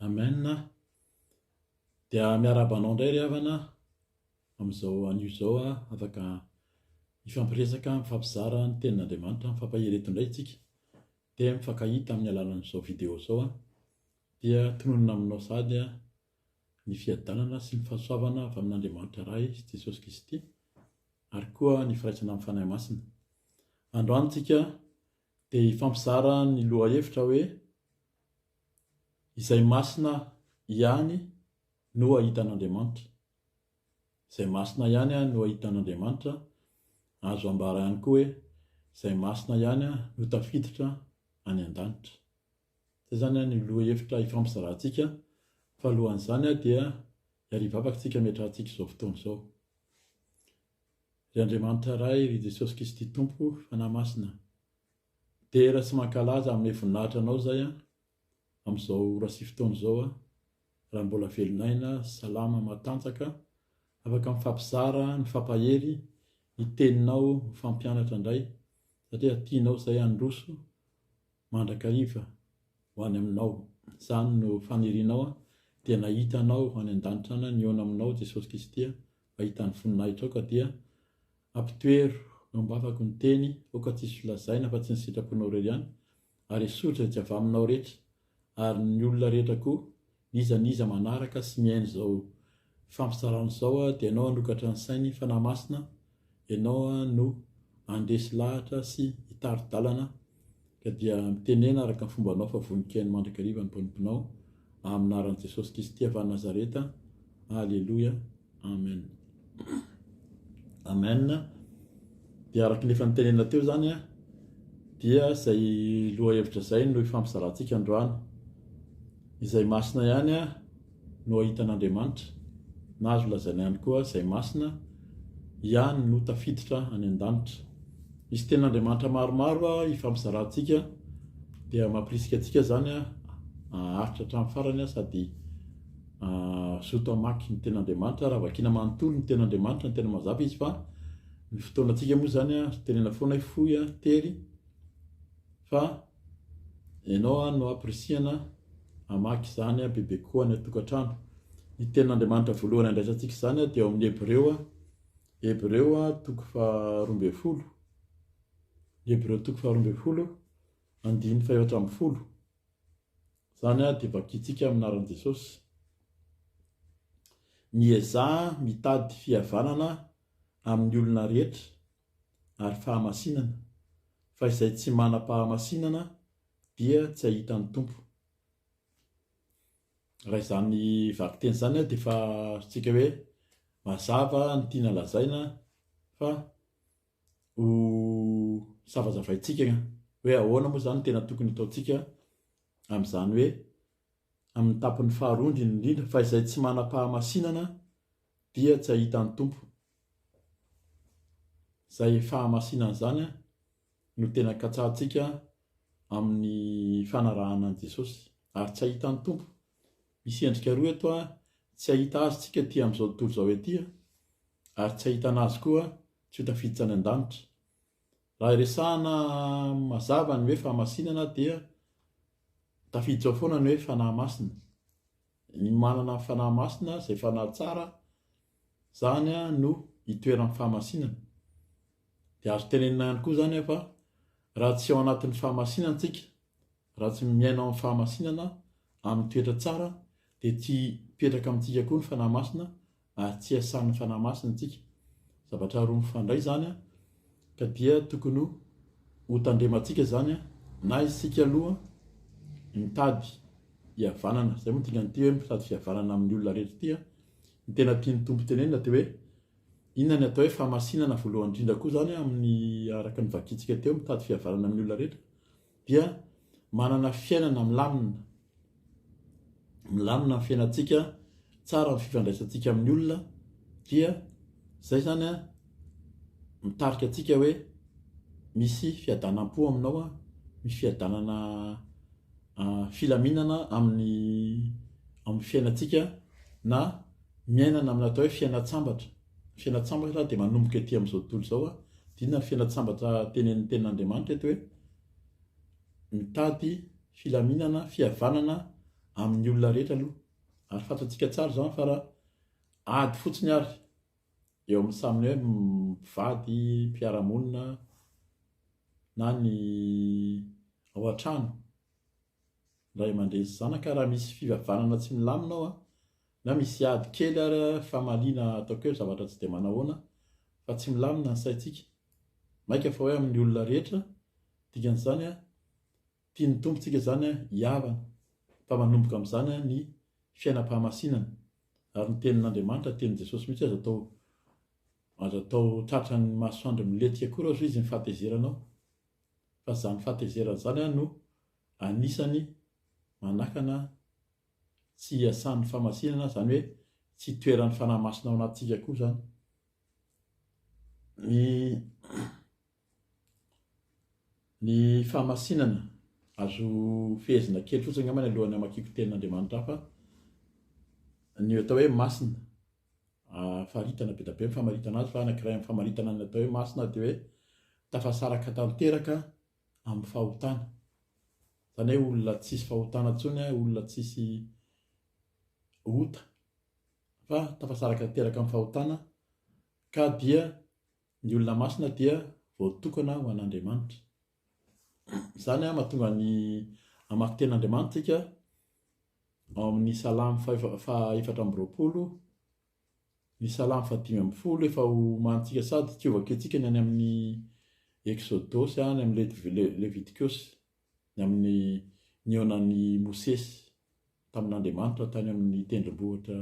Amen. Dia miarahaba anao indray ry havana amin'izao anio izao afaka hifampiresaka, mifampizara ny tenin'Andriamanitra, mifampahery eto indray isika. Dia mifankahita amin'ny alalan'izao vidéo izao. Dia tononina aminao sahady ny fiadanana sy ny fahasoavana avy amin'Andriamanitra Ray sy Jesosy Kristy ary koa ny firaisana amin'ny Fanahy Masina. Androany tsika dia hifampizara ny lohahevitra hoe Izay masina ihany no hahita an'Andriamanitra. Izay masina ihany no hahita an'Andriamanitra, azo ambara ihany koa hoe izay masina ihany no tafiditra any an-danitra. Izay izany ny lohahevitra hifampizarantsika, fa alohan'izany dia hiarivavaka isika hametrahantsika izao fotoana izao. Ry Andriamanitra Ray, ry Jesosy Kristy Tompo, Fanahy Masina, Dera sy mankalaza hanome voninahitra anao zay an, amin'izao ora sy fotoana izao an, raha mbola velon'aina, salama, matanjaka, afaka mifampizara, mifampahery, ny teninao mifampianatra indray, satria tianao zay handroso mandrakariva ho any aminao, izany no fanirianao an, dia nahita anao any an-danitra any aho, nihaona aminao Jesosy Kristy an, hahita ny voninahitrao ka dia ampitoero eo am-bavako ny teny, aoka tsy hisy holazaina fa tsy ny sitraponao irery ihany, ary esory izay tsy avy aminao rehetra, ary ny olona rehetra koa, n'iza n'iza manaraka sy mihaino izao fifampizarana izao dia ianao hanokatra ny sainy, Fanahy Masina, ianao no handresy lahatra sy hitari-dalana, ka dia mitenena araka ny fombanao fa vonon-kihaino mandrakariva ny mpanomponao, amin'ny anaran'i Jesosy Kristy avy any Nazareta, Aleloia. Amen. Amen. Dia araka ny efa nitenenina teo izany dia izay lohahevitra izay no ifampizarantsika androany. Izay masina ihany no hahita an'Andriamanitra, na azo lazaina ihany koa izay masina ihany no tafiditra any an-danitra. Misy tenin'Andriamanitra maromaro ifampizarantsika dia mampirisika antsika izany haharitra hatramin'ny farany sady Zoto hamaky ny tenin'Andriamanitra, raha vakiana manontolo ny tenin'Andriamanitra ny tena mazava izy fa ny fotoanantsika moa izany azo tenena foana hoe fohy tery fa ianao no ampirisihana hamaky izany bebe kokoa any an-tokantrano. Ny tenin'Andriamanitra voalohany andraisantsika izany dia ao amin'ny Hebreo, Hebreo toko faha-12, Hebreo toko faha-12 andininy faha-14. Izany dia vakintsika amin'ny anaran'i Jesosy. Miezaha mitady fihavanana amin'ny olona rehetra ary fahamasinana, fa izay tsy manam-pahamasinana dia tsy hahita ny Tompo. Raha izany vakiteny izany dia efa azontsika hoe mazava ny tiana lazaina fa ho zavazavaintsika hoe ahoana moa izany no tena tokony hataontsika amin'izany hoe amin'ny tapony faharoa indrindra indrindra fa izay tsy manam-pahamasinana dia tsy hahita ny Tompo. Izay fahamasinana izany no tena katsahantsika amin'ny fanarahana an'i Jesosy ary tsy hahita ny Tompo. Misy endrika roa eto, tsy hahita Azy tsika aty amin'izao tontolo izao ety ary tsy hahitana Azy koa tsy ho tafiditra any an-danitra. Raha resahana mazava ny hoe fahamasinana dia tafiditra ao foana ny hoe Fanahy Masina. Ny manana ny Fanahy Masina izay Fanahy tsara izany no itoeran'ny fahamasinana. Dia azo tenenina ihany koa izany fa raha tsy ao anatin'ny fahamasinana tsika, raha tsy miaina ao amin'ny fahamasinana, amin'ny toetra tsara dia tsy hipetraka amintsika koa ny Fanahy Masina ary tsy hiasan'ny Fanahy Masina isika. Zavatra roa mifandray izany ka dia tokony ho tandremantsika izany na isika aloha mitady hihavanana, izay moa dingan'ity hoe mitady fihavanana amin'ny olona rehetra ity, ny tena tian'ny Tompo tenenina dia hoe inona ny atao hoe fahamasinana voalohany indrindra koa izany amin'ny araka ny vakintsika teo mitady fihavanana amin'ny olona rehetra dia manana fiainana milamina, milamina ny fiainantsika, tsara ny fifandraisantsika amin'ny olona, dia zay zany an mitarika antsika hoe misy fiadanam-po aminao an, misy fiadanana filaminana amin'ny amin'ny fiainantsika na miainana amin'ny atao hoe fiainan-tsambatra. Ny fiainan-tsambatra dia manomboka ety amin'izao tontolo izao an, dia inona ny fiainan-tsambatra tenenin'ny tenin'Andriamanitra eto hoe mitady filaminana, fihavanana. Amin'ny olona rehetra aloha. Ary fantatsika tsara izany fa raha ady fotsiny ary eo amin'ny samy hoe mpivady, mpiara-monina na ny ao an-trano, ray aman-dreny sy zanaka, raha misy fihavanana tsy milamina ao na misy ady kely ary famaliana ataoko hoe zavatra tsy dia manahoana fa tsy milamina ny saintsika, mainka fa hoe amin'ny olona rehetra, dikan'izany Tian'ny Tompo tsika izany hihavana fa manomboka amin'izany ny fiainam-pahamasinana ary ny tenin'Andriamanitra, tenin'i Jesosy mihitsy aza atao aza atao tratran'ny masoandro milentika akory aza izy ny fahatezeranao fa izany fahatezerana izany no anisany manakana tsy hiasan'ny fahamasinana izany hoe tsy hitoeran'ny Fanahy Masina ao anatintsika koa izany ny Ny fahamasinana, azo fehezina kely fotsiny angambany alohan'ny hamakiako tenin'Andriamanitra hafa, ny atao hoe masina, faritana be dia be ny famaritana azy fa anankiray amin'ny famaritana ny atao hoe masina dia hoe tafasaraka tanteraka amin'ny fahotana. Izany hoe olona tsisy fahotana intsony, olona tsisy ota fa tafasaraka tanteraka amin'ny fahotana ka dia Ny olona masina dia voatokana ho an'Andriamanitra. Izany mahatonga ny hamaky tenin'Andriamanitra isika ao amin'ny Salamo faha 24, ny Salamo faha 15 efa homanintsika sady tsy hovakintsika ny any amin'ny Eksodosy, any amin'ny Levitikosy, ny amin'ny nihaonan'i Mosesy tamin'Andriamanitra tany amin'ny tendrombohitra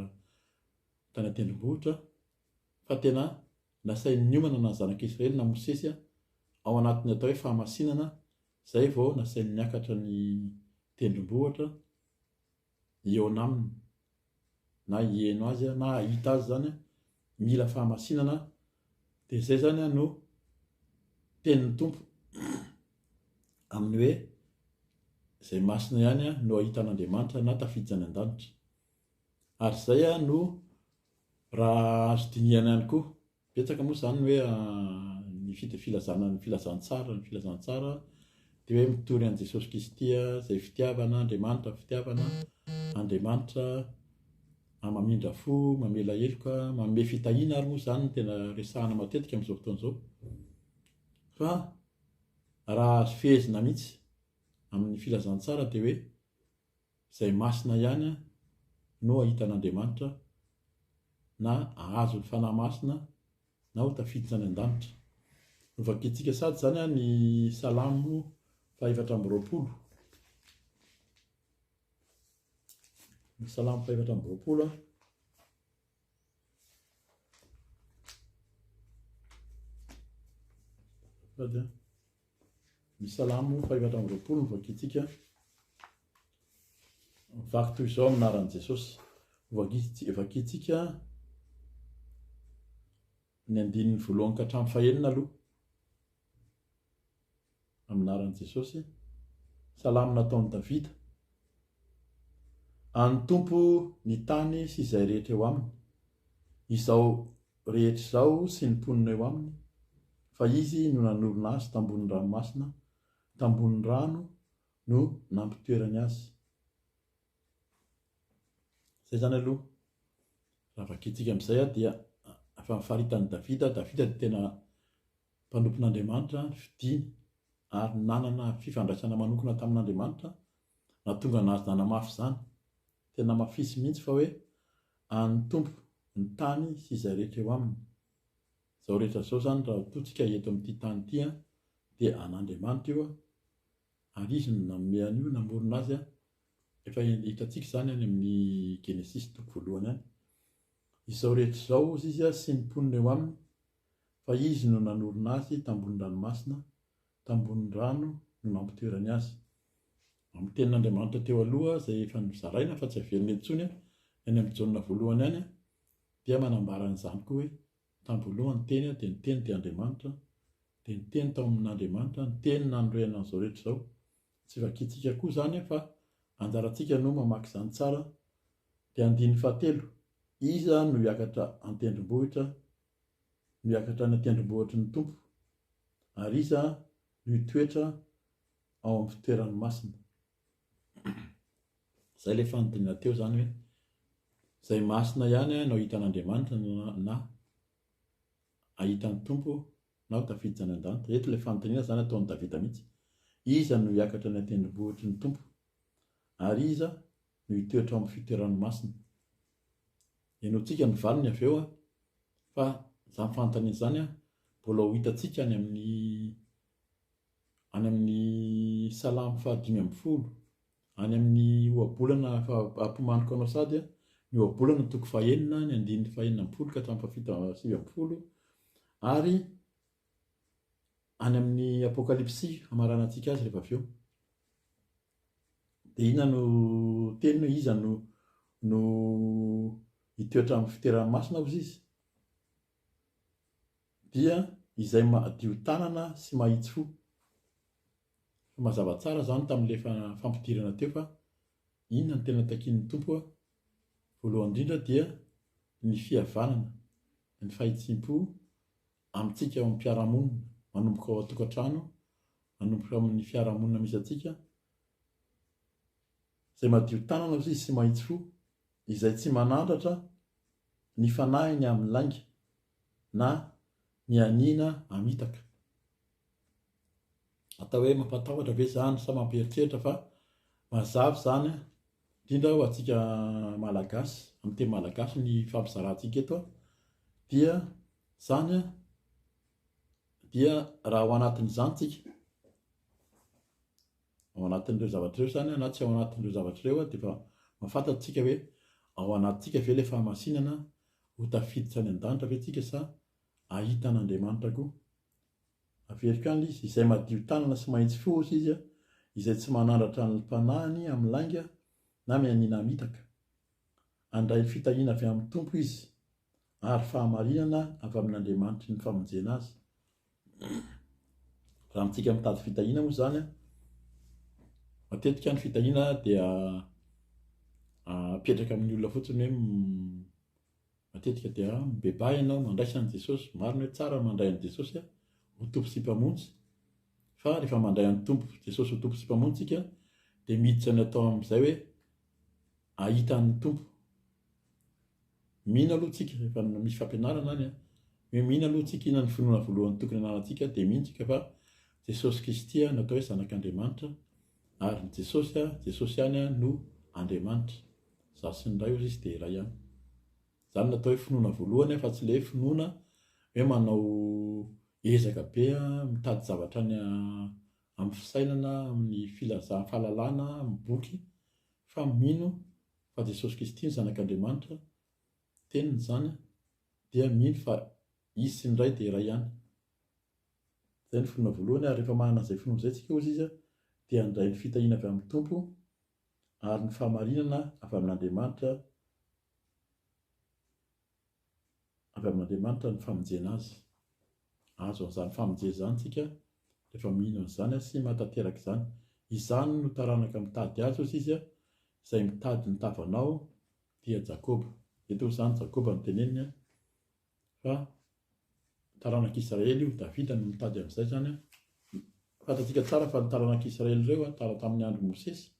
tany an-tendrombohitra fa tena nasainy niomana na ny zanak'Israely na Mosesy ao anatin'ny atao hoe fahamasinana izay vao nasainy niakatra ny tendrombohitra hihaona aminy na hiheno azy na hahita azy izany mila fahamasinana dia izay izany no tenin'ny Tompo amin'ny hoe izay masina ihany no hahita an'Andriamanitra na tafiditra any an-danitra ary izay no Raha azo dinihana ihany koa, betsaka moa izany ny hoe ny filazana ny filazantsara, ny filazantsara dia hoe mitory an'i Jesosy Kristy izay fitiavana, Andriamanitra fitiavana, Andriamanitra mamindra fo, mamela heloka, manome fitahiana ary moa izany no tena resahana matetika amin'izao fotoana izao. Fa raha azo fehezina mihitsy amin'ny filazantsara dia hoe Izay masina ihany no hahita an'Andriamanitra na hahazo ny Fanahy Masina na ho tafiditra any an-danitra. Novakintsika sady izany ny Salamo faha-24. Ny Salamo faha-24. Azafady. Ny Salamo faha-24 no vakintsika. Mivaky toy izao amin'ny anaran'i Jesosy. Vakintsika ny andininy voalohany ka hatramin'ny fahenina aloha. Amin'ny anaran'i Jesosy. Salamo nataon'i Davida. An'ny Tompo ny tany sy izay rehetra eo aminy. Izao rehetra izao sy ny mponina eo aminy, fa Izy no nanorina azy tambonin'ny ranomasina, tambonin'ny rano no nampitoerany azy. Izay izany aloha. Raha vakintsika amin'izay dia efa nifaritan'i Davida, Davida dia tena mpanompon'Andriamanitra, nifidiny ary nanana fifandraisana manokana tamin'Andriamanitra, nahatonga anazy nanamafy izany. Tena namafisiny mihitsy fa hoe an'ny Tompo ny tany sy izay rehetra eo aminy. Izao rehetra izao izany raha toa tsika eto amin'ity tany ity dia an'Andriamanitra io ary Izy no nanome an'io, namorona azy. Efa hitantsika izany any amin'ny Genesisy toko voalohany any. Izao rehetra izao hozy Izy sy ny mponina eo aminy fa Izy no nanorina azy tambony ranomasina, tambony rano no nampitoerany azy. Amin'ny tenin'Andriamanitra teo aloha izay efa nozaraina fa tsy averina intsony, any amin'ny Jaona voalohany any, dia manambara an'izany koa hoe, Tam-boalohany ny Teny, dia ny Teny dia Andriamanitra, dia ny Teny tao amin'Andriamanitra, ny Teny nanorenana an'izao rehetra izao. Tsy vakintsika koa izany fa anjarantsika no mamaky izany tsara. Dia andininy fahatelo, Iza no hiakatra an-tendrombohitra, no hiakatra any an-tendrombohitry ny Tompo? Ary iza no hitoetra ao amin'ny fitoerany masina? Izay ilay fanontaniana teo izany hoe izay masina ihany no hahita an'Andriamanitra na hahita ny Tompo na ho tafiditra any an-danitra. Eto ilay fanontaniana izany ataon'i Davida mihitsy. Iza no hiakatra any an-tendrombohitry ny Tompo? Ary iza no hitoetra ao amin'ny fitoerany masina? Henointsika ny valiny avy eo fa izany fanontaniana izany mbola ho hitantsika any amin'ny any amin'ny Salamo fahadimy ambinifolo, any amin'ny Ohabolana fa ampimaniko anao sady ny Ohabolana toko fahenina, ny andininy fahenina ambinifolo ka hatramin'ny fahafito 19, ary any amin'ny Apokalypsy hamaranantsika azy rehefa avy eo. Dia inona no teniny hoe iza no no hitoetra amin'ny fitoerany masina hozy izy? Dia izay madio tanana sy mahitsy fo. Fa mazava tsara izany tamin'ilay fampidirana teo fa inona no tena takian'ny Tompo a? Voalohany indrindra dia ny fihavanana, ny fahitsiam-po amintsika ao amin'ny mpiara-monina, manomboka ao an-tokantrano, manomboka amin'ny fiarahamonina misy antsika, izay madio tanana hozy izy sy mahitsy fo, izay tsy manandratra ny fanahiny amin'ny lainga na mianiana hamitaka. Atao hoe mampatahotra ve izany sa mampieritreritra fa mazava izany indrindra ho antsika Malagasy, amin'ny teny Malagasy ny fampizarantsika eto dia izany dia raha ao anatin'izany tsika, ao anatin'ireo zavatra ireo izany na tsy ao anatin'ireo zavatra ireo dia efa mahafantatra tsika hoe ao anatintsika ve ilay fahamasinana, ho tafiditra any an-danitra ve tsika sa hahita an'Andriamanitra koa? Averiko ihany ilay izy, izay madio tanana sy mahitsy fo hozy izy, izay tsy manandratra ny fanahiny amin'ny lainga na mianiana hamitaka. Handray ny fitahiana avy amin'ny Tompo izy, ary fahamarinana avy amin'Andriamanitry ny famonjena azy. Raha amintsika mitady fitahiana moa izany, matetika ny fitahiana dia apetraka amin'ny olona fotsiny hoe Matetika dia mibebaha ianao mandraisa an'i Jesosy. Marina hoe tsara ny mandray an'i Jesosy ho Tompo sy Mpamonjy, fa rehefa mandray an'i Tompo Jesosy ho Tompo sy Mpamonjy isika dia miditra ny atao amin'izay hoe ahita an'ny Tompo. Mino aloha tsika, efa misy fampianarana any, hoe mino aloha tsika, inona ny finoana voalohany tokony ananantsika, dia mino tsika fa Jesosy Kristy no atao hoe Zanak'Andriamanitra, ary ny Jesosy, Jesosy ihany no Andriamanitra. Izaho sy ny Ray hozy izy dia iray ihany. Izany no atao hoe finoana voalohany fa tsy ilay hoe finoana hoe manao ezaka be mitady zavatra any amin'ny fisainana, amin'ny filazana fahalalana, amin'ny boky fa mino fa Jesosy Kristy no Zanak'Andriamanitra, Teniny izany, dia mino fa Izy sy ny Ray dia iray ihany. Izay no finoana voalohany ary rehefa manana izay finoana izay tsika hozy izy dia handray ny fitahiana avy amin'ny Tompo ary ny fahamarinana avy amin'Andriamanitra avy amin'Andriamanitra ny famonjena azy. Azo an'izany famonjena izany tsika rehefa mino an'izany sy mahatanteraka izany. Izany no taranaka mitady azy hozy izy, izay mitady ny tavanao dia Jakoba. Eto izany Jakoba no teneniny fa taranak'i Israely io, Davida no mitady an'izay izany an. Fantatsika tsara fa ny taranak'i Israely ireo an, tara tamin'ny andron'i Mosesy,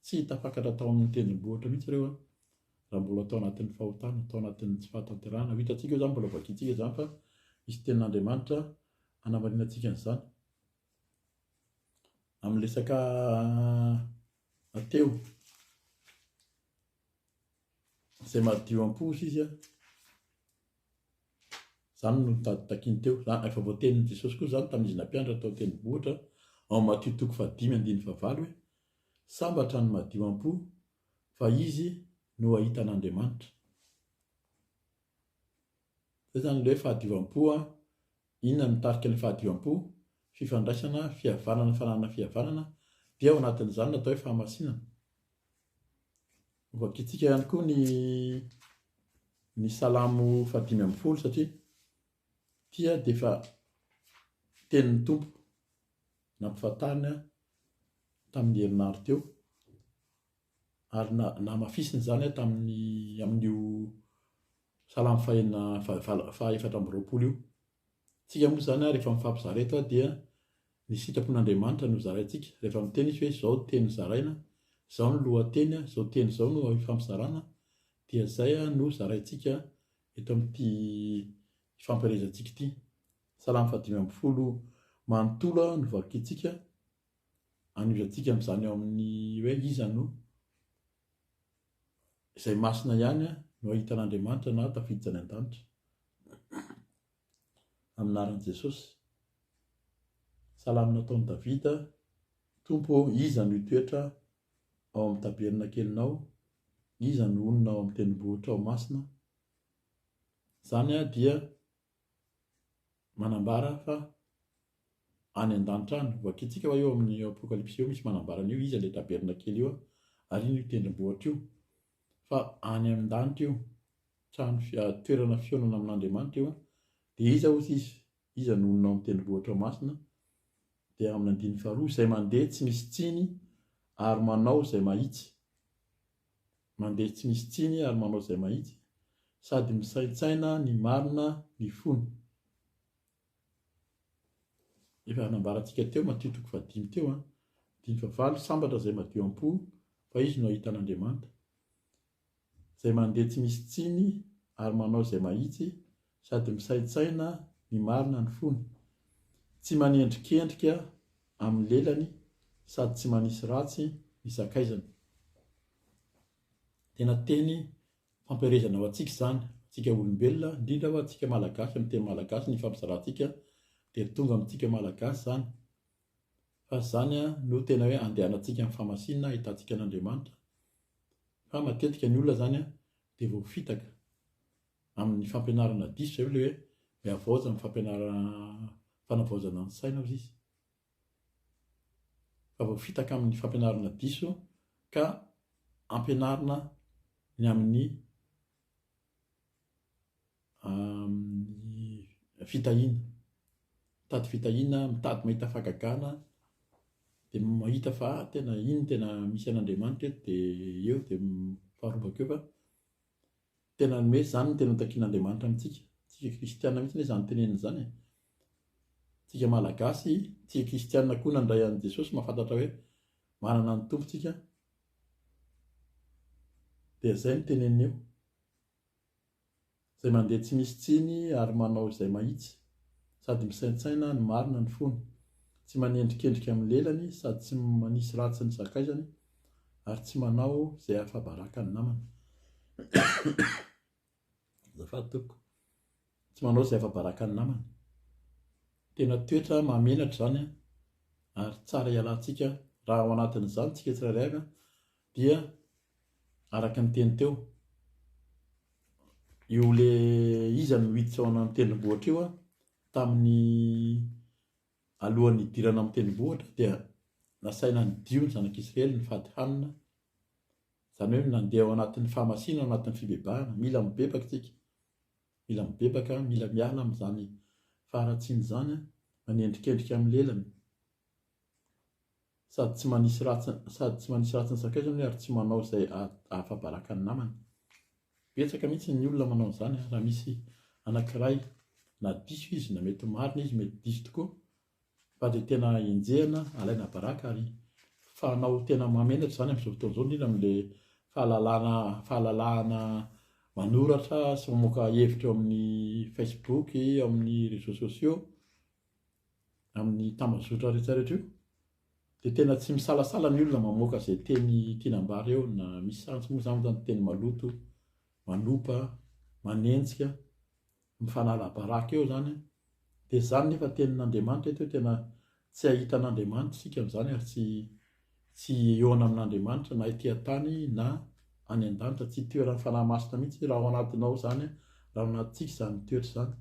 tsy tafakatra tao amin'ny tendrombohitra mihitsy ireo an, raha mbola tao anatin'ny fahotana, tao anatin'ny tsy fahatanterahana. Ho hitantsika eo izany, mbola vakintsika izany fa misy tenin'Andriamanitra hanamarinantsika an'izany. Amin'ny resaka teo. Izay madio am-po hozy izy an. Izany no nitady takiany teo. Izany, efa voatenin'i Jesosy koa izany tamin'izy nampianatra tao an-tendrombohitra, ao amin'ny Matio toko fahadimy andininy fahavalo hoe, Sambatra ny madio am-po, fa izy no hahita an'Andriamanitra. Izay izany ilay hoe fahadiovam-po an. Inona no mitarika ny fahadiovam-po? Fifandraisana, fihavanana, fananana fihavanana, dia ao anatin'izany ny atao hoe fahamasinana. Hovakintsika ihany koa ny ny Salamo fahadimy ambinifolo satria ity dia efa tenin'ny Tompo nampifantariny ahy tamin'ny herinandro teo ary namafisiny izany tamin'ny amin'io Salamo fahenina faha-24 io. Tsika moa izany rehefa mifampizara eto dia ny sitrapon'Andriamanitra no zaraintsika. Rehefa miteny izy hoe izao teny zaraina Izao no lohateny, izao teny izao no ifampizarana, dia izay no zaraintsika eto amin'ity ifampielezantsika ity. Salamo fahadimy ambin'ny folo manontolo no vakintsika, anohizantsika amin'izany ao amin'ny hoe iza no izay masina ihany no hahita an'Andriamanitra na tafiditra any an-danitra. Amin'ny anaran'i Jesosy. Salamo nataon'i Davida, Tompo ô, iza no hitoetra ao amin'ny tabernakelinao? Iza no honina ao amin'ny tendrombohitrao masina? Izany dia manambara fa any an-danitra any. Vakintsika fa eo amin'ny Apokalypsy eo misy manambara an'io, iza ilay tabernakely io ary ino io tendrombohitra io. Fa any an-danitra io, trano toerana fihaonana amin'Andriamanitra io. Dia iza hozy izy? Iza no honina ao amin'ny tendrombohitra masina? Dia amin'ny andininy faharoa, izay mandeha tsy misy tsiny ary manao izay mahitsy. Mandeha tsy misy tsiny ary manao izay mahitsy, sady misaintsaina ny marina ny fony. Efa nambarantsika teo, Matio toko fahadimy teo, andininy fahavalo, Sambatra izay madio am-po, fa izy no hahita an'Andriamanitra. Izay mandeha tsy misy tsiny ary manao izay mahitsy, sady misaintsaina ny marina ny fony. Tsy manendrikendrika amin'ny lelany sady tsy manisy ratsy ny sakaizany. Tena teny fampielezana ho antsika izany, antsika olombelona, indrindra fa antsika Malagasy, amin'ny teny Malagasy ny ifampizarantsika dia tonga amintsika Malagasy izany. Fa izany no tena hoe andehanantsika amin'ny fahamasinana, ahitantsika an'Andriamanitra. Fa matetika ny olona izany dia voafitaka amin'ny fampianarana diso, izay ilay hoe mihavaoza amin'ny fampianarana, fanavaozana ny saina hozy izy. Fa voafitaka amin'ny fampianarana diso ka ampianarina ny amin'ny fitahiana. Mitady fitahiana, mitady mahita fahagagana, dia mahita fa tena iny tena misy an'Andriamanitra eto dia eo dia mifarombaka eo fa tena ny hoe izany no tena takian'Andriamanitra amintsika. Tsika kristiana mihitsy anie izany tenenina izany e. Tsika malagasy, tsika kristiana koa nandray an'i Jesosy mahafantatra hoe manana ny Tompo tsika. Dia izay no tenenina eo. Izay mandeha tsy misy tsiny ary manao izay mahitsy, sady misaintsaina ny marina ny fony, tsy manendrikendrika amin'ny lelany sady tsy manisy ratsy ny sakaizany ary tsy manao izay ahafabaraka ny namany. Azafady tompoko. Tsy manao izay afa-baraka ny namany. Tena toetra mahamenatra izany ary tsara hialantsika raha ao anatin'izany tsika tsirairay avy dia araka ny teny teo, io le iza no hiditra ao anaty tendrombohitra io tamin'ny alohan'ny hidirana amin'ny tendrombohitra dia nasaina nidio ny zanak'Israely nifady hanina, izany hoe nandeha ao anatin'ny fahamasinana, ao anatin'ny fibebahana, mila mibebaka isika, mila mibebaka, mila miala amin'izany faharatsiana izany, manendrikendrika amin'ny lelany. Sady tsy manisy ratsy sady tsy manisy ratsy ny sakaizany ary tsy manao izay ahafabaraka ny namany. Betsaka mihitsy ny olona manao an'izany raha misy anankiray na diso izy na mety marina izy mety diso tokoa fa dia tena enjehina alaina baraka ary fanao tena mahamenatra izany amin'izao fotoana izao indrindra amin'ilay fahalalana fahalalahana manoratra sy mamoaka hevitra eo amin'ny facebook eo amin'ny réseaux sociaux amin'ny tambazotra rehetra rehetra io dia tena tsy misalasala ny olona mamoaka izay teny tiana ambara eo na misy sahantsy moa izany zany teny maloto, manopa, manenjika, mifanala baraka eo izany dia izany nefa tenin'Andriamanitra eto hoe tena tsy hahita an'Andriamanitra isika amin'izany ary tsy tsy hihaona amin'Andriamanitra na ety an-tany na any an-danitra, tsy hitoeran'ny Fanahy Masina mihitsy raha ao anatinao izany, raha ao anatintsika izany toetra izany.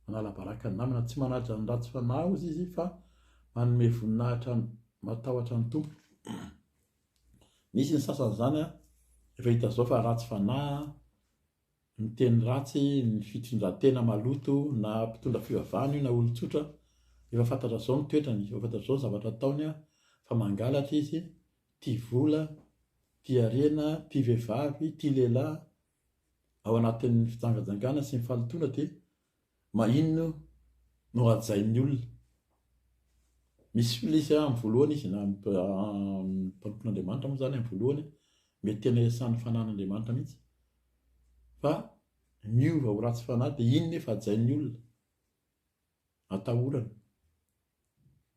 Manala baraka ny namana, tsy manaja ny ratsy fanahy hozy izy fa manome voninahitra matahotra ny Tompo. Misy ny sasany izany efa hita izao fa ratsy fanahy, Ny teny ratsy, ny fitondran-tena maloto na mpitondra fivavahana io na olon-tsotra, efa fantatra zao ny toetrany, efa fantatra zao ny zavatra ataony fa mangalatra izy, tia vola, tia harena, tia vehivavy, tia lehilahy, ao anatin'ny fijangajangana sy ny fahalotoana dia maninona no hajain'ny olona? Misy olona izy amin'ny voalohany izy na mpanompon'Andriamanitra moa izany amin'ny voalohany mety tena iasan'ny fanan'Andriamanitra mihitsy fa miova ho ratsy fanahy dia iny nefa hajain'ny olona, atahorana.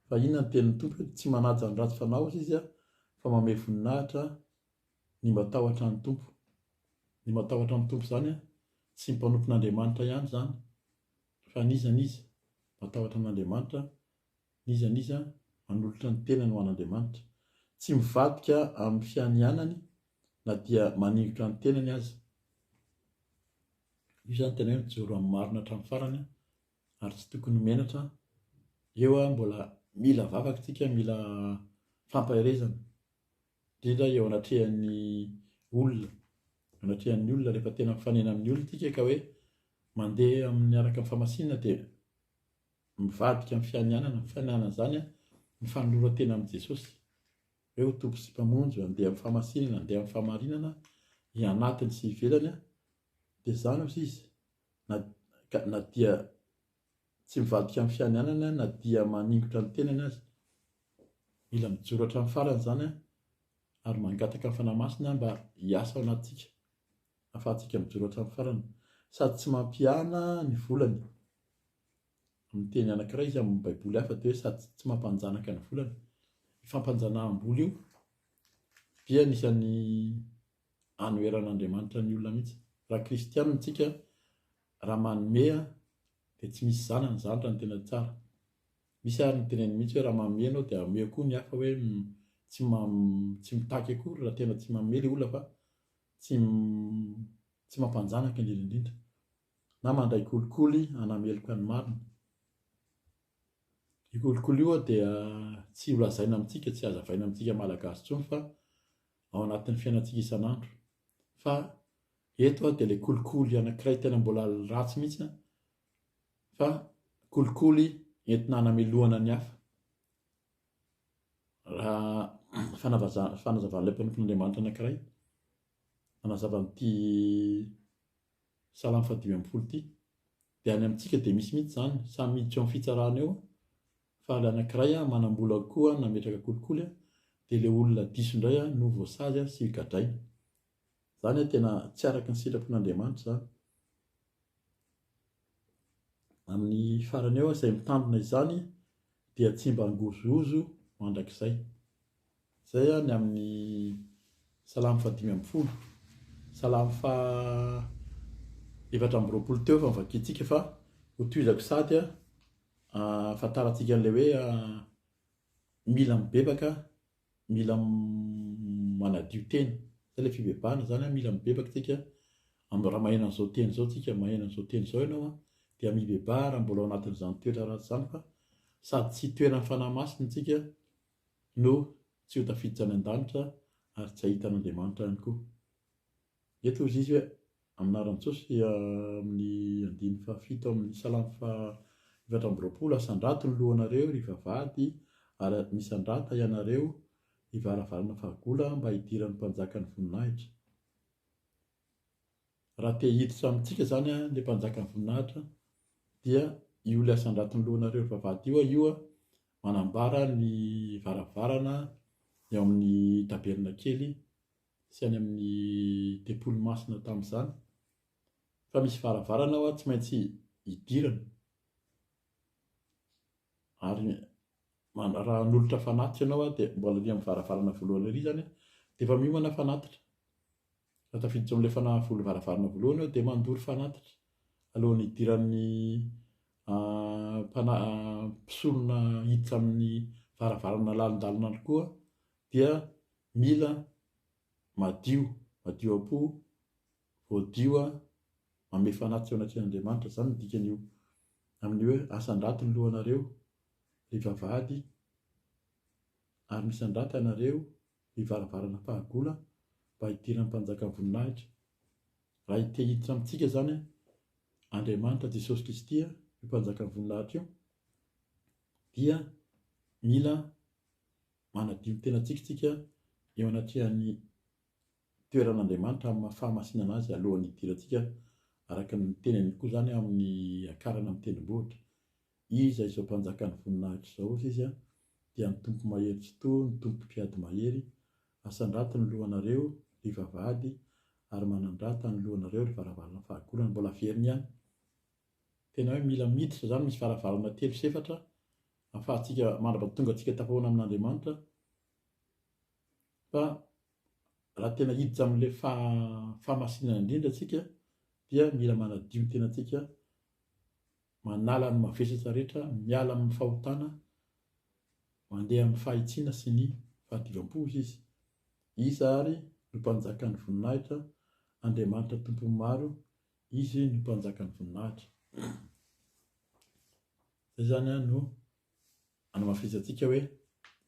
Fa inona ny tenin'ny Tompo hoe tsy manaja ny ratsy fanahy ozy izy fa mamehy voninahitra ny matahotra ny Tompo. Ny matahotra ny Tompo izany tsy ny mpanompon'Andriamanitra ihany izany fa n'iza n'iza matahotra an'Andriamanitra, n'iza n'iza manolotra ny tenany ho an'Andriamanitra. Tsy mivadika amin'ny fianianany na dia maningotra ny tenany aza. Io izany tena hoe mijoro amin'ny marina hatramin'ny farany ary tsy tokony ho menatra. Eo mbola mila vavaka tsika, mila fampaherezana. Indrindra eo anatrehan'ny olona, eo anatrehan'ny olona rehefa tena mifanena amin'ny olona tsika ka hoe mandeha amin'ny araka ny famasinana dia mivadika amin'ny fianianana, ny fianianana izany ny fanoloran-tena amin'i Jesosy hoe ho Tompo sy Mpamonjy, handeha amin'ny famasinana, handeha amin'ny fahamarinana, ny anatiny sy ivelany dia izany hozy izy na ka na dia tsy mivadika amin'ny fianianana na dia maningotra ny tenany aza. Mila mijoro hatramin'ny farany izany ary mangataka ny Fanahy Masina mba hiasa ao anatintsika ahafahantsika mijoro hatramin'ny farany. Sady tsy mampiana ny volany. Amin'ny teny anankiray izy amin'ny Baiboly hafa dia hoe sady tsy mampanjanaka ny volany. Io fampanjanaham-bola io dia anisan'ny anoheran'Andriamanitra ny olona mihitsy. Raha kristianina isika, raha manome dia tsy misy zanany izany raha ny tena tsara. Misy ary ny teneniny mihitsy hoe raha manome ianao dia omeo koa ny hafa hoe tsy tsy mitaky akory raha tena tsy manome ilay olona fa tsy tsy mampanjanaka indrindra indrindra. Na mandray kolikoly hanameloka ny marina. Io kolikoly io dia tsy ho lazaina amintsika, tsy hazavaina amintsika Malagasy intsony fa ao anatin'ny fiainantsika isan'andro. Fa eto dia ilay kolikoly anankiray tena mbola ratsy mihitsy fa kolikoly entina hanamelohana ny hafa. Raha fanazavan'ilay mpanompon'Andriamanitra anankiray manazava an'ity Salamo faha-15 ity, dia any amintsika dia misy mihitsy izany, samy miditra eo amin'ny fitsarana eo fa ilay anankiray manam-bola koa nametraka kolikoly dia ilay olona diso indray no voasazy sy gadraina. Izany tena tsy araka ny sitrapon'Andriamanitra izany. Amin'ny farany eo izay mitandrina izany dia tsy mba hangozohozo mandrakizay. Izay ny amin'ny Salamo faha-15. Salamo faha 24 teo efa novakintsika fa hotohizako sady ahafantarantsika an'ilay hoe mila mibebaka mila manadio tena. Zay ilay fibebahana zany an, mila mibebaka tsika am raha maheno an'izao teny izao tsika, maheno an'izao teny izao ianao an, dia mibebaha raha mbola ao anatin'izany toetra ratsy izany fa sady tsy hitoeran'ny Fanahy Masina tsika no tsy ho tafiditra any an-danitra ary tsy hahita an'Andriamanitra ihany koa. Eto hozy izy hoe, Amin'ny anaran'i Jesosy, amin'ny andininy fahafito amin'ny Salamo faha 24, Asandrato ny lohanareo, ry vavahady, ary misandrata ianareo, ry varavarana fahagola, mba hidiran'ny Mpanjakan'ny voninahitra. Raha te hiditra amintsika izany ilay Mpanjakan'ny voninahitra, dia io ilay asandrato ny lohanareo, ry vavahady io, io manambara ny varavarana eo amin'ny tabernakely sy any amin'ny tempoly masina tamin'izany fa misy varavarana hoa tsy maintsy hidirana ary raha hanolotra fanatitra ianao dia mbola ery amin'ny varavarana voalohany ery izany dia efa miomana fanatitra. Raha tafiditra ao amin'ilay fanahy vola varavarana voalohany aho dia mandoro fanatitra alohan'ny hidiran'ny mpana- mpisorona hiditra amin'ny varavarana lalindalina any koa dia Mila madio, madio am-po, voadio, mamehy fanatitra eo anatrehan'Andriamanitra. Izany no dikan'io amin'ny hoe asandrato ny lohanareo, ry vavahady, ary misandrata ianareo, ry varavarana fahagola, mba hidiran'ny Mpanjakan'ny voninahitra. Raha te hiditra amintsika izany Andriamanitra Jesosy Kristy, io Mpanjakan'ny voninahitra io, dia mila Manadio ny tenantsika isika eo anatrehan'ny toeran'Andriamanitra amin'ny maha fahamasinana azy alohan'ny hidirantsika araka ny teniny koa izany amin'ny hiakarana amin'ny tendrombohitra. Iza izao mpanjakan'ny voninahitra izao hozy izy a? Dia ny Tompo mahery tsitoha, ny Tompo mpiady mahery, asandrato ny lohanareo, ry vavahady, ary manandrata ny lohanareo, ry varavarana fahagola. Mbola averiny ihany. Tena hoe mila miditra izany, misy varavarana telo sy efatra, ahafahantsika, mandra-pahatonga antsika tafahoana amin'Andriamanitra. Fa raha tena hiditra amin'ilay fahamasinana indrindra isika, dia mila manadio ny tenantsika, manala ny mavesatra rehetra, miala amin'ny fahotana, mandeha amin'ny fahitsiana sy ny fahadiovam-po, hoy izy. Iza ary no mpanjakan'ny voninahitra? Andriamanitra Tompon'ny maro, Izy no mpanjakan'ny voninahitra. Izay izany no anamafisantsika hoe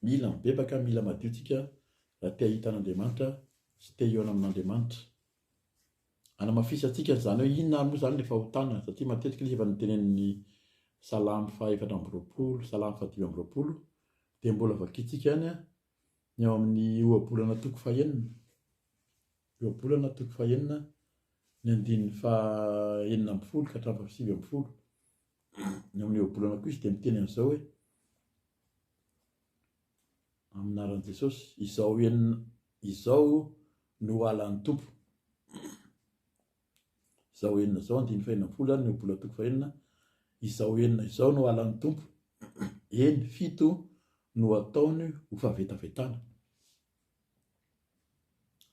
mila mibebaka, mila madio tsika raha te hahita an'Andriamanitra sy te hihaona amin'Andriamanitra. Anamafisantsika an'izany hoe inona ary moa izany ilay fahotana satria matetika ilay izy efa notenenin'ny Salamo faha-24, Salamo faha-25 dia mbola vakintsika ihany ny ao amin'ny ohabolana toko fahenina. Ohabolana toko fahenina ny andininy faha-16 ka hatramin'ny faha-19. Ny ao amin'ny ohabolana koa izy dia miteny an'izao hoe amin'ny anaran'i Jesosy, izao enina izao no halan'ny Tompo. Izao enina izao, andininy fahenina ambin'ny folo ary ny ohabolana toko fahenina, izao enina izao no halan'ny Tompo, eny, fito no ataony ho fahavetavetana.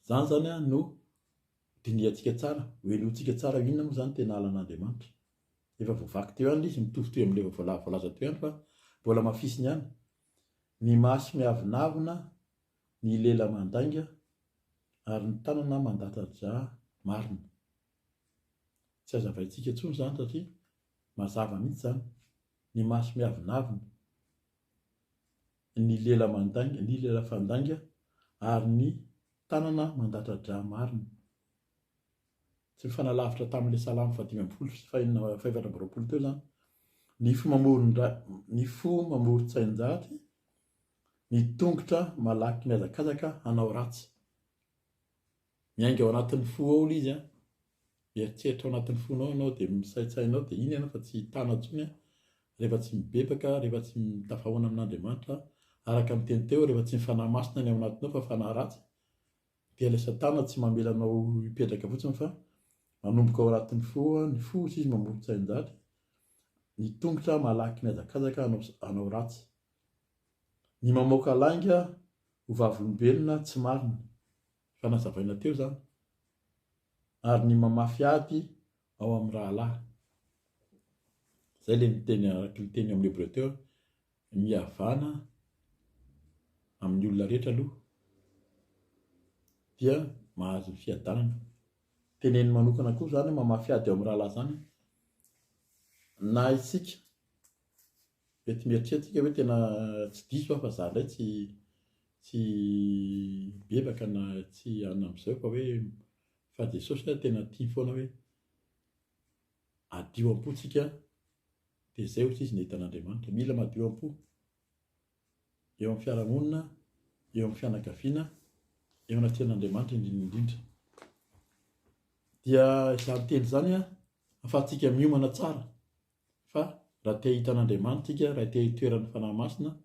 Izany izany no dinihantsika tsara, hohenointsika tsara inona moa izany tena halan'Andriamanitra. Efa voavaky teo ihany ilay izy, mitovitovy amin'ilay efa voalaza teo ihany fa mbola hamafisiny ihany. Ny maso miavonavona, ny lela mandainga ary ny tanana mandatsa-drà marina. Tsy hazavaintsika intsony izany satria mazava mihitsy izany. Ny maso miavonavona, ny lela mandainga, ny lela fandainga ary ny tanana mandatsa-drà marina. Tsy mifanalavitra tamin'ilay Salamo fahadimy ambin'ny folo sy fahenina fahefatra amby roapolo teo izany. Ny fo mamoron-dra, ny fo mamoron-tsain-dratsy, ny tongotra malaky mihazakazaka hanao ratsy. Miainga ao anatin'ny fo ao ilay izy an. Mieritreritra ao anatin'ny fonao ianao dia misaintsaina ao dia iny ianao fa tsy hitana intsony an. Rehefa tsy mibebaka, rehefa tsy mitafahoana amin'Andriamanitra, araka ny teny teo, rehefa tsy ny Fanahy Masina ny ao anatinao fa fanahy ratsy, Dia ilay satana tsy mamela anao hipetraka fotsiny fa manomboka ao anatin'ny fo ny fo hozy izy mamoron-tsain-dratsy, ny tongotra malaky mihazakazaka hanao hanao ratsy. Ny mamoaka lainga ho vavolombelona tsy marina, efa nazavaina teo izany, ary ny mamafy ady ao amin'ny rahalahy. Izay ilay niteny araka ny teny amin'ny Hebreo teo, mihavana amin'ny olona rehetra aloha dia mahazo ny fiadanana. Teneniny manokana koa izany hoe mamafy ady ao amin'ny rahalahy izany na isika mety mieritreritra isika hoe tena tsy diso aho fa za indray tsy tsy bebaka na tsy anona amin'izao fa hoe fa Jesosy tena tia foana hoe adio am-po tsika Dia izay hoy izy nahita an'Andriamanitra. Mila madio am-po eo amin'ny fiarahamonina, eo amin'ny fianakaviana, eo anatrehan'Andriamanitra indrindra indrindra. Dia izany teny izany ahafahantsika miomana tsara fa raha te hahita an'Andriamanitra isika, raha te hitoeran'ny Fanahy Masina,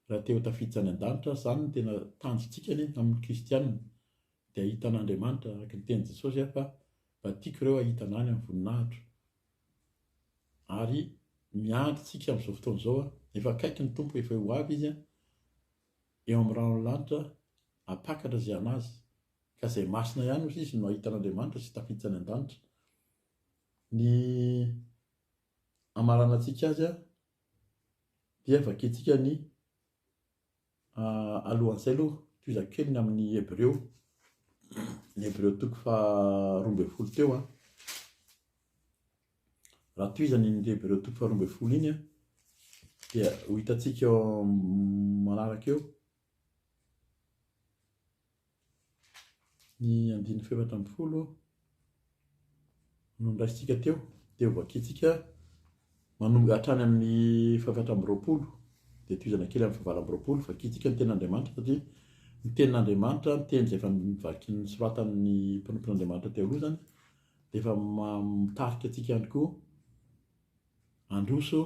raha te ho tafiditra any an-danitra, izany no tena tanjontsika anie amin'ny kristianina, dia hahita an'Andriamanitra araka ny tenin'i Jesosy fa mba tiako ireo hahita an'Any amin'ny voninahitro. Ary miandry tsika amin'izao fotoana izao, efa akaiky ny Tompo, efa ho avy Izy, eo amin'ny ranon'ny lanitra, hampakatra izay an'Azy. Ka izay masina ihany hozy Izy no hahita an'Andriamanitra sy tafiditra any an-danitra. Ny hamaranantsika azy dia vakintsika ny Alohan'izay aloha, tohizako kely ny amin'ny Hebreo, ny Hebreo toko faha-12 teo an. Raha tohizana iny Hebreo toko faha-12 iny an, dia ho hitantsika eo manaraka eo Ny andininy faha-14 no noraisintsika teo, dia hovakintsika manomboka hatrany amin'ny faha-24, dia tohizana kely amin'ny faha-28, vakintsika ny tenin'Andriamanitra satria ny tenin'Andriamanitra, ny teny izay efa novakin'ny nosoratan'ny mpanompon'Andriamanitra teo aloha izany, dia efa mitarika antsika ihany koa handroso.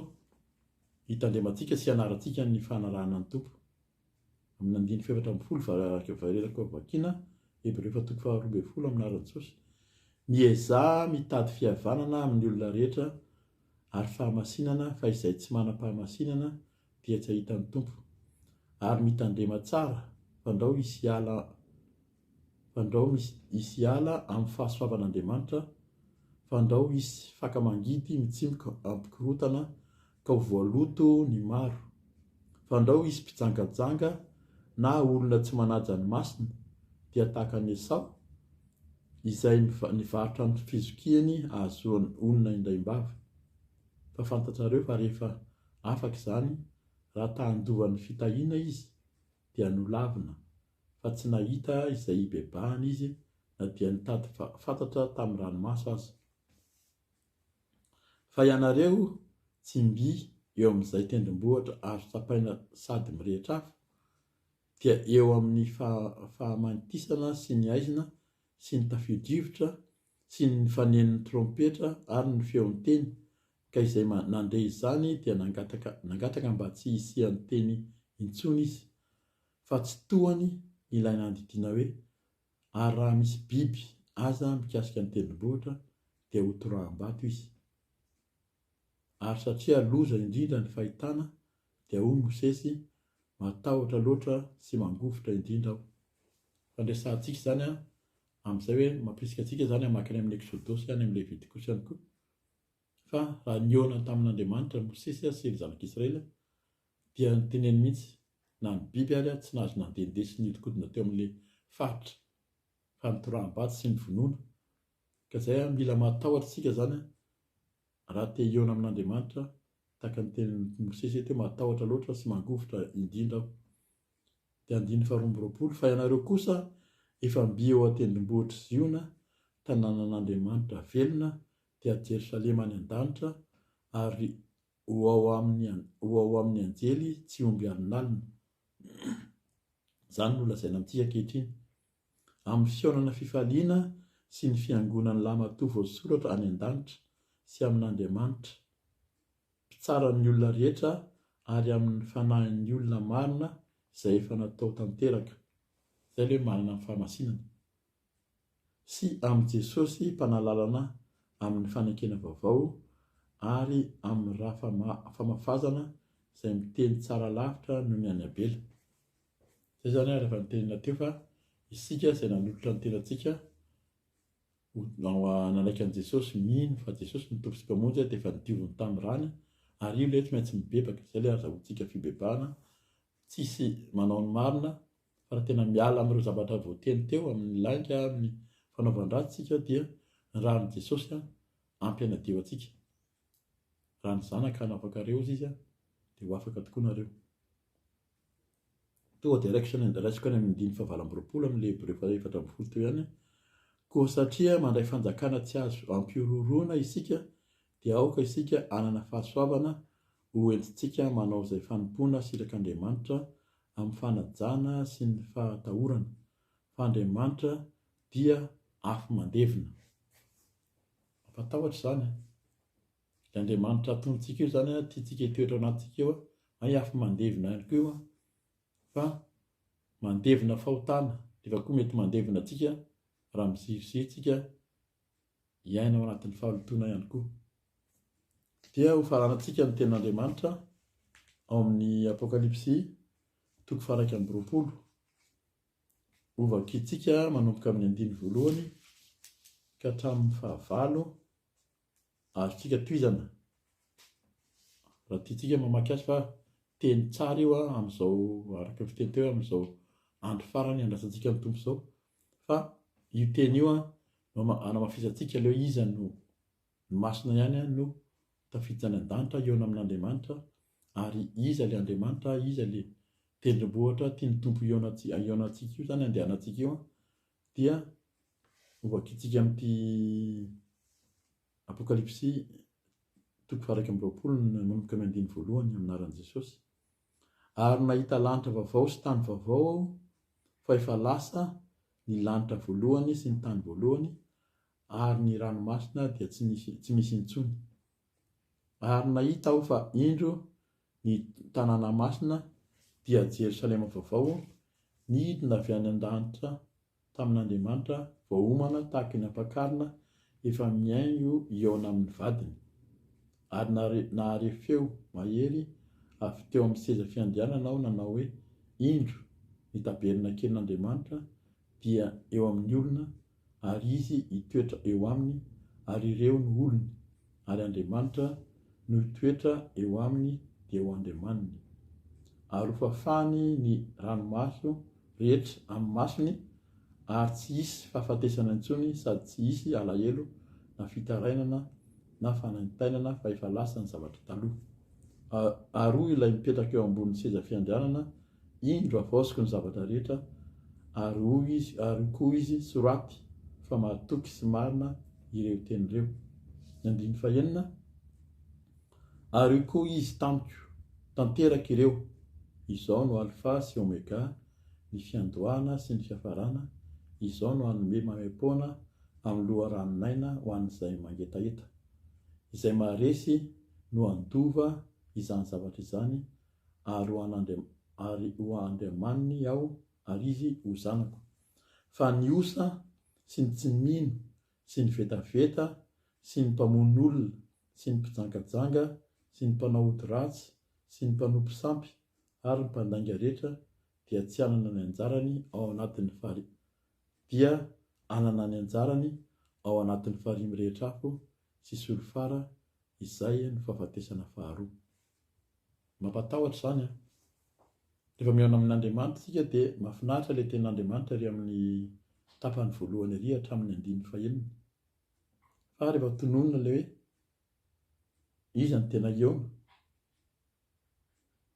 Hitandremantsika sy hianarantsika ny fanarahana ny Tompo. Amin'ny andininy faha-14 varirako vakiana, Hebreo efa toko faha-12 amin'ny anaran'i Jesosy. Miezaha mitady fihavanana amin'ny olona rehetra ary fahamasinana fa izay tsy manam-pahamasinana dia tsy hahita ny Tompo. Ary mitandrema tsara fandrao hisy hiala fandrao misy hisy hiala amin'ny fahasoavan'Andriamanitra, fandrao hisy faka mangidy mitsimoka hampikorontana ka ho voaloto ny maro, fandrao hisy mpijangajanga na olona tsy manaja ny masina, dia tahaka an'i Esao, izay nivarotra ny fizokiany hahazoany honina indraim-bava. Fa fantatrareo fa rehefa afaka izany, raha ta-handova ny fitahiana izy, dia nolavina, fa tsy nahita izay hibebahana izy na dia nitady fatratra tamin'ny ranomaso aza. Fa ianareo tsy mby eo amin'izay tendrombohitra azo tsapaina sady mirehitra afo, dia eo amin'ny fahamaitisana sy ny haizina sy ny tafio-drivotra sy ny fanenon'ny trompetra ary ny feon'ny teny, ka izay nandre izany dia nangataka nangataka mba tsy hisian'ny teny intsony izy, fa tsy tohany ilay nandidiana hoe, Ary raha misy biby aza mikasika ny tendrombohitra dia ho toraham-bato izy. Ary satria loza indrindra ny fahitana dia hoy Mosesy, Matahotra loatra sy mangovitra indrindra aho. Fandresahantsika izany amin'izay hoe mampirisika antsika izany hamaky any amin'ny Eksodosy, any amin'ny Levitikosy ihany koa. Fa raha nihaona tamin'Andriamanitra Mosesy sy ny zanak'Israely dia noteneniny mihitsy na ny biby ary tsy nahazo nandehandeha sy nihodinkodina teo amin'ilay faritra fa nitoraham-bato sy nivonoana. Ka izay mila matahotra isika izany raha te hihaona amin'Andriamanitra tahaka ny tenin'i Mosesy eto hoe matahotra loatra sy mangovitra indrindra aho. Dia andininy faharoa amby roapolo, Fa ianareo kosa efa mby eo an-tendrombohitr'i Ziona, tanànan'Andriamanitra velona, dia Jerosalema any an-danitra, ary ho ao aminy ho ao amin'ny anjely tsy omby alinalina. Izany no lazaina amintsika ankehitriny. Amin'ny fihaonana fifaliana sy ny fiangonan'ny lahimatoa voasoratra any an-danitra sy amin'Andriamanitra, Mpitsara ny olona rehetra ary amin'ny fanahin'ny olona marina izay efa natao tanteraka, izay ilay hoe manana ny fahamasinana, sy amin'i Jesosy Mpanalalana amin'ny fanekena vaovao ary amin'ny ra famafazana izay miteny tsara lavitra noho ny an'i Abela. Izay izany ary efa nitenenina teo fa isika izay nanolotra ny tenantsika ho nanaiky an'i Jesosy, mino fa Jesosy no Tompo sy Mpamonjy dia efa nodioviny tamin'ny rany ary io ilay tsy maintsy mibebaka, izay ilay azahoantsika fibebahana, tsisy manao ny marina fa raha tena miala amin'ireo zavatra voateny teo amin'ny lainga, amin'ny fanaovan-dratsy isika dia ny ran'i Jesosy ampy hanadio antsika. Raha ny Zanaka hanafaka areo hozy Izy dia ho afaka tokoa nareo. Tonga dia raikitra any, raisiko any amin'ny andininy fahavalo amby roapolo amin'ilay Hebreo faha-14 teo ihany. Koa satria mandray fanjakana tsy azo ampihorohoroana isika, dia aoka isika hanana fahasoavana ho entintsika manao izay fanompoana sitrak'Andriamanitra amin'ny fanajana sy ny fahatahorana, fa Andriamanitra dia afo mandevona. Mampatahotra izany an! Ilay Andriamanitra atontsika io izany an, tiantsika hitoetra ao anatintsika io an, hay afo mandevona ihany koa io an, fa mandevona fahotana, nefa koa mety mandevona antsika raha miziriziry tsika hiaina ao anatin'ny fahalotoana ihany koa. Dia ho faranantsika ny tenin'Andriamanitra ao amin'ny Apokalypsy toko faha-21. Hovakintsika manomboka amin'ny andininy voalohany ka hatramin'ny fahavalo. Azontsika tohizana raha tiantsika mamaky azy fa teny tsara io amin'izao araka ny fiteny teo hoe amin'izao andro farany andrasantsika ny Tompo izao fa io teny io no anamafisantsika ilay hoe iza no ny masina ihany no tafiditra any an-danitra hihaona amin'Andriamanitra ary iza ilay Andriamanitra iza ilay tendrombohitra tian'ny Tompo hihaona hihaonantsika io izany andehanantsika io dia Hovakintsika amin'ity Apokalypsy toko faha-21 manomboka amin'ny andininy voalohany amin'ny anaran'i Jesosy. Ary nahita lanitra vaovao sy tany vaovao aho, fa efa lasa ny lanitra voalohany sy ny tany voalohany, ary ny ranomasina dia tsy nisy tsy misy intsony. Ary nahita aho fa indro ny. Ny tanàna masina dia Jerosalema vaovao, nidina avy any an-danitra tamin'Andriamanitra, voaomana tahaka ny ampakarina efa mihaingo hihaona amin'ny vadiny. Ary nahare feo mahery avy teo amin'ny seza fiandrianana aho nanao hoe, Indro, ny tabernakelin'Andriamanitra dia eo amin'ny olona, ary Izy hitoetra eo aminy, ary ireo no olony, ary Andriamanitra no hitoetra eo aminy dia ho Andriamaniny. Ary hofafany ny ranomaso rehetra amin'ny masony, ary tsy hisy fahafatesana intsony sady tsy hisy alahelo na fitarainana na fanaintainana fa efa lasa ny zavatra taloha. Ary hoy ilay mipetraka eo ambonin'ny seza fiandrianana, Indro havaoziko ny zavatra rehetra, ary hoy izy, ary hoy koa izy, Soraty, fa mahatoky sy marina ireo teny ireo. Ny andininy fahenina, Ary hoy koa izy tamiko, Tanteraka ireo, Izao no Alfa sy Omega, ny fiandohana sy ny fiafarana, Izao no hanome maimaim-poana amin'ny loharanon'aina ho an'izay mangetaheta. Izay maharesy no handova izany zavatra izany, ary ho an'Andriam ary ho Andriamaniny aho ary izy ho zanako. Fa ny osa sy ny tsy mino sy ny vetaveta sy ny mpamono olona sy ny mpijangajanga sy ny mpanao ody ratsy sy ny mpanompo sampy ary ny mpandainga rehetra dia tsy hanana ny anjarany ao anatin'ny fari dia hanana ny anjarany ao anatin'ny farihy mirehitra afo sy solifara izay no fahafatesana faharoa. Mampatahotra izany an! Rehefa mihaona amin'Andriamanitra isika dia mahafinaritra ilay tenin'Andriamanitra ery amin'ny tapany voalohany ery hatramin'ny andininy fahenina. Fa rehefa tononina ilay hoe iza no tena hihaona?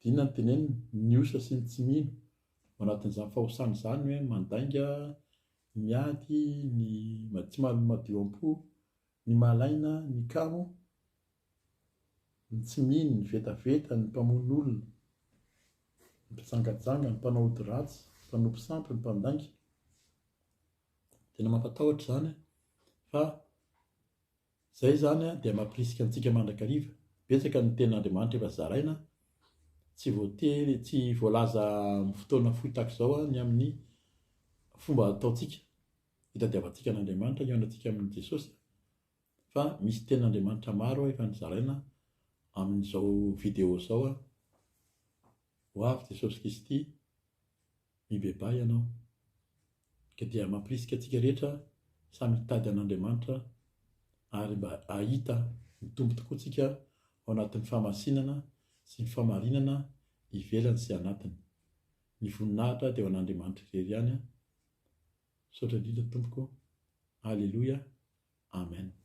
Dia inona no teneniny? Ny osa sy ny tsy mino. Ao anatin'izany fahosana izany ny hoe mandainga, ny miady, ny tsy madio am-po, ny malaina, ny kamo, ny tsy mino, ny vetaveta, ny mpamono olona, ny mpijangajanga, ny mpanao ody ratsy, ny mpanompo sampy, ny mpandainga. Tena mampatahotra izany fa izay izany dia mampirisika antsika mandrakariva. Betsaka ny tenin'Andriamanitra efa zaraina, tsy voatery, tsy voalaza amin'ny fotoana fohy tahaka izao ny amin'ny fomba ataontsika, hitadiavantsika an'Andriamanitra, hihaonantsika amin'i Jesosy. Fa misy tenin'Andriamanitra maro efa nozaraina amin'izao video izao a. Ho avy Jesosy Kristy, mibebaha ianao. Ka dia mampirisika antsika rehetra samy hitady an'Andriamanitra ary mba hahita ny Tompo tokoa tsika ao anatin'ny fahamasinana sy ny fahamarinana ivelany sy anatiny. Ny voninahitra dia ho an'Andriamanitra irery ihany. Misaotra indrindra tompoko. Aleloia. Amen.